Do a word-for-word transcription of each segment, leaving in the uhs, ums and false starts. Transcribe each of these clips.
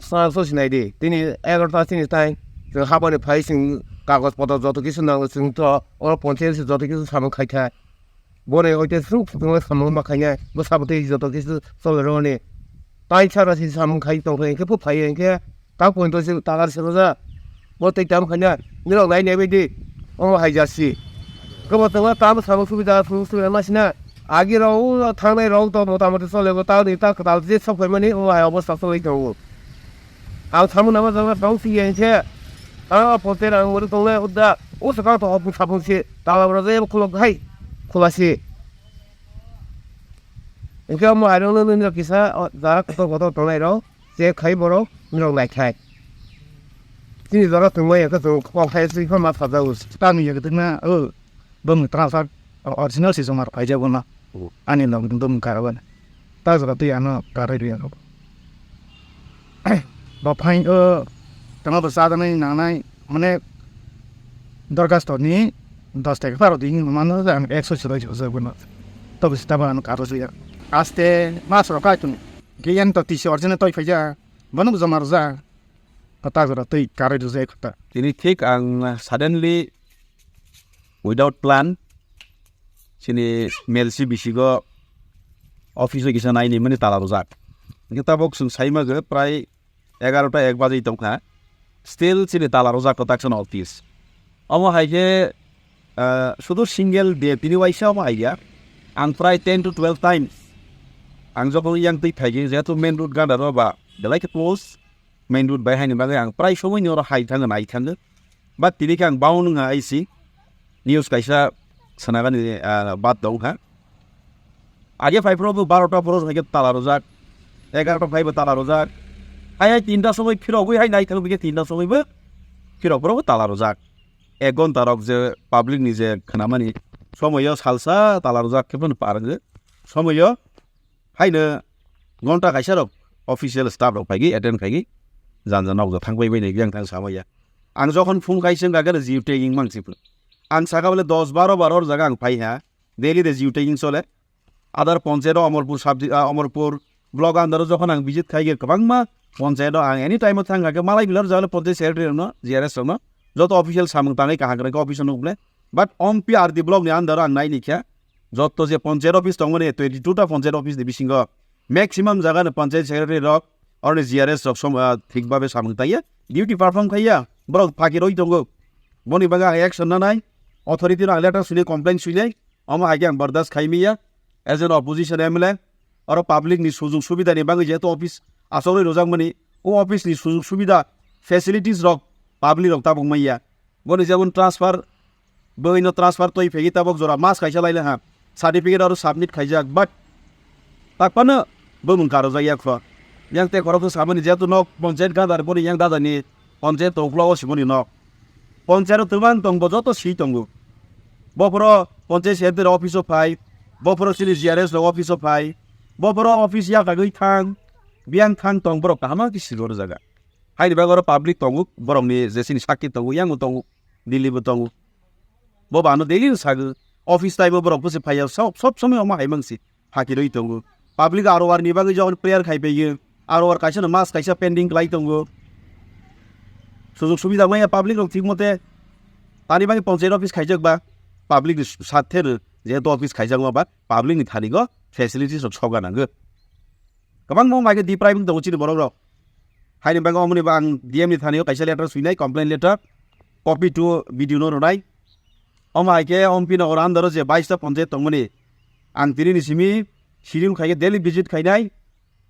Sa so sinai di, tini egarota chini time, chwng habani phai chwng kagoj potor joto kisu nango chwng to, oro ponchayat se joto kisu samung khai thai. Boni hoite chwng chwng samung ma khainai, bo sabo tei joto kisu chole roni. Tai sara si samung khai tong khe, khe phu phai khe, ta point to se tagar se roja. Bo tei tam khaina, nirok nai nai bai di, omo hai jasi. Khe bo tongma tam samung subida, samung subida ma sina. Agi rok o thangnai rok to mota moti chole bo, ta ni ta kwtal je sok phaimani, omo hai obostha choli tongo. Ang samung nama jama tong si yang se. Ang apo te rang wari tong le uda. O sa ka to hopung sapung si. Tala bra je khulok hai. Khula si. Engke mo airong no nini kisa o jara kotor kotor tongnai rok. Je khai borok nirok nai khai. Chini jora tongmai ya ka tong kok hai si ma sajago. Tang ya ka tengna o. Bwng transfer original si joma rok phaijak bo no. Hmm. Ani log bwng kara bana. Ta jaga twi ano karai rwi ano. Bo phain o tama bo chajaknai nangnai mane dorkhasto ni dos taka pharo di hinwi mano ang ekso si roi jabo no. To bo si tabo ano karo suya. Aste mas rok kai tong. Giyan to tisi original toi phaija. Bono bo joma rwja. Kota jora twi karai rwja kota. Tini thik ang suddenly without plan chini M L C bisigo office o kisa naini mani tala rwjak. Hingke tabok chwng sai mago prai egarota ek baji tongkha. Still chini tala rwjak kwtak sano office. Omo hai khe, ah, sudu single day tini waisa omo hai ya. Ang prai ten to twelve times. Ang jokhon yang twi phaikhe jehetu main road gana ro ba belai khe close. Main road bai haini bagwi ang prai somoi ni oro hai thango nai thango. But tini khe ang bound wngkha I C news kaisa sanagani, ah, bat tong kha. Age phai phuru bo barota phuru hai khe tala rwjak, egarota phai bo tala rwjak. Hai hai tinta somoi phirogwi hai nai thango bikhe tinta somoi bo phirok phuru bo tala rwjak. Ek ghonta rok je public ni je khnamani somoio salsa tala rwjak khe phano par wngwi somoio Haino gonta kaisa rok official staff rok phaigwi attend khaigwi janja nokjak thang pai bai nai yang thang samaya. Ang jokhon phone khai se wngkha khe Jio tagging mang sipro. Ang saka bole dos baro bar or jaga ang phai ha. Daily de Jio tagging chole. Adar ponchayat o Omorpur sub, ah, Omorpur block under o jokhon ang visit khai khe kwbangma ponchayat o ang any time o thang kha khe malai bilar jagale ponchayat secretary rok no, G R S rok no joto official samung tangwi kaham khe office o nukle. But Ompi R D block ni under o ang nai ni kha. Jotto je ponchayat office tongmani twenty two ta ponchayat office ni bisingo maximum jaga ni ponchayat secretary rok, oroni G R S rok som, ah, thik babe samung taiya, duty perform khaiya, borok phaki roi tongo. Boni bagwi ang action nanai, authority no ang letter suni, complaint sui nai, omo hai khe ang bardas khai miya, as an opposition M L A, oro public ni sujug subida ni bagwi jehetu office achogwi rwjak mani, o office ni sujug subida, facilities rok public rok tabuk manya. Boni jemon transfer, bwino transfer twi phegi tabok jora mas kaisa laila ha. Certificate aro submit khaijak, but takpano bumung karojak yak kho. Yang te khorok samani jeto nok ponchayat gadar boni yang dadani ponchayat toklo o simoni nok. Ponchayat o twbang tong bo joto si tongo. Boforo ponchayat secretary office o phai, boforo chini G R S rok office o phai, boforo office yakagwi thang, biyang thang tong borok kahama ki silor jaga. Haini bagwi oro public tongo, borokni je chini sakki tongo, yango tongo, Delhi bo tongo. Bo bano daily no sago, office time o borok bwse phaiya, sob, sob somoi omo hai mangsi phaki rwi tongo. Public R O R ni bagwi jokon prayer khai paiyo, R O R kaisa no mas kaisa pending klai tongo. Sujug subida maya public rok thik mote tani bagwi ponchayat office khaijak ba public ni sathe no jehetu office khaijak ma ba public ni thani go facilities rok soga nango. Kwbangma mai khe depriving tongo chini borok rok. Haini bagwi omoni bo ang D M ni thani o kaisa letter swinai, complaint letter, copy to B D O no rwnai. Omo hai khe Ompi Nagar under o je bais ta ponchayat tongmani, ang tini ni simi schedule khai khe daily visit khainai.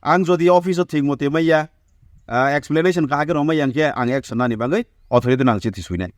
Ang jodi office o thik mote maya, ah, explanation kaham khe rw maya hwnkhe ang action nani bagwi authority no ang chithi swinai.